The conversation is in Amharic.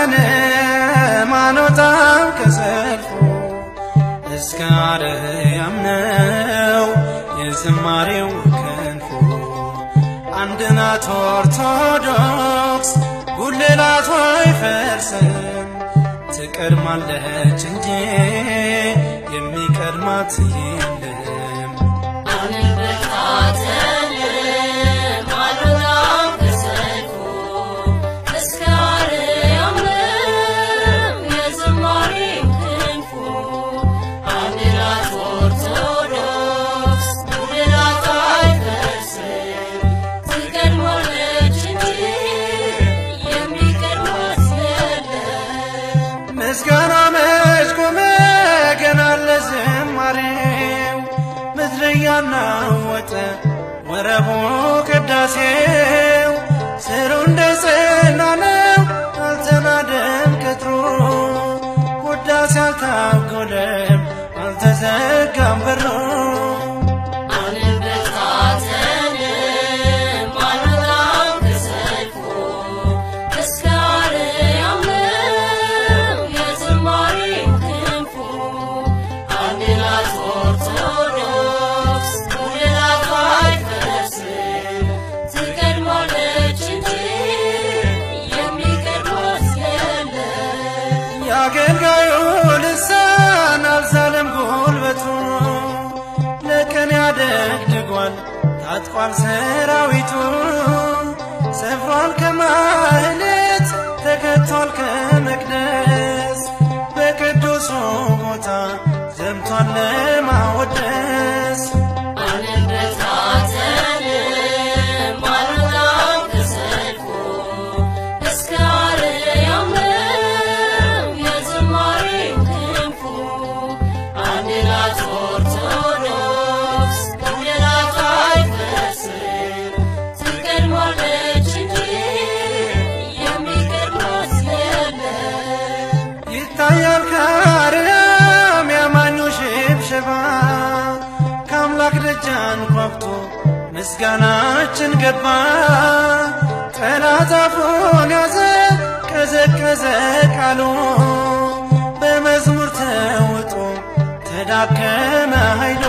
አንበታተንም አንወጣም ከሰልፉ እስከ አርያም ነው የዝማሬው ክንፉ። አንድ ናት ኦርቶዶክስ ጉልላቷ አይፈርስም፣ ትቀድማለች እንጂ የሚቀድማት የለም። አንበታተንም አንወጣም ከሰልፉ እስከ አርያም ነው የዝማሬው ክንፉ። አንድ ናት ኦርቶዶክስ ጉልላቷ አይፈርስም፣ ትቀድማለች እንጂ የሚቀድማት የለም። ምስጋና መች ቆመ ገና ለዝማሬው፣ ምድር እያናወጠ ወረቡ ቅዳሴው፣ ስሩ እንደ ጽና ነው አልተናደም ቅጥሩ፣ ውዳሴ አልታጎለም አልተዘጋም በሩ። አንበታተንም አንወጣም ከሰልፉ እስከ አርያም ነው የዝማሬው ክንፉ። አንድ ናት ኦርቶዶክስ ጉልላቷ አይፈርስም፣ ትቀድማለች እንጂ የሚቀድማት የለም። የአገልጋዩ ልሳን አልዛለም ጉልበቱ፣ ለቀን ያደግድጓል ታጥቋል ሰራዊቱ፣ ሰፍሯል ከማህሌት ተከቷል ከመቅደስ፣ በቅዱሱ ቦታ ዘምቷል ለማወደስ። አንበታተንም አንወጣም ከሰልፉ እስከ አርያም ነው የዝማሬው ክንፉ። አንድ ናት ኦርቶዶክስ ጉልላቷ አይፈርስም፣ ትቀድማለች እንጂ የሚቀድማት የለም። ይታያል ከአርያም ያማኙ ሽብሸባ፣ ከአምላክ ደጅ አንኳኩቶ ምስጋናችን ገባ። ጠላት አፉን ያዘ ቀዘቀዘ ቃሉ፣ በመዝሙር ተውጦ ተዳከመ ኃይሉ።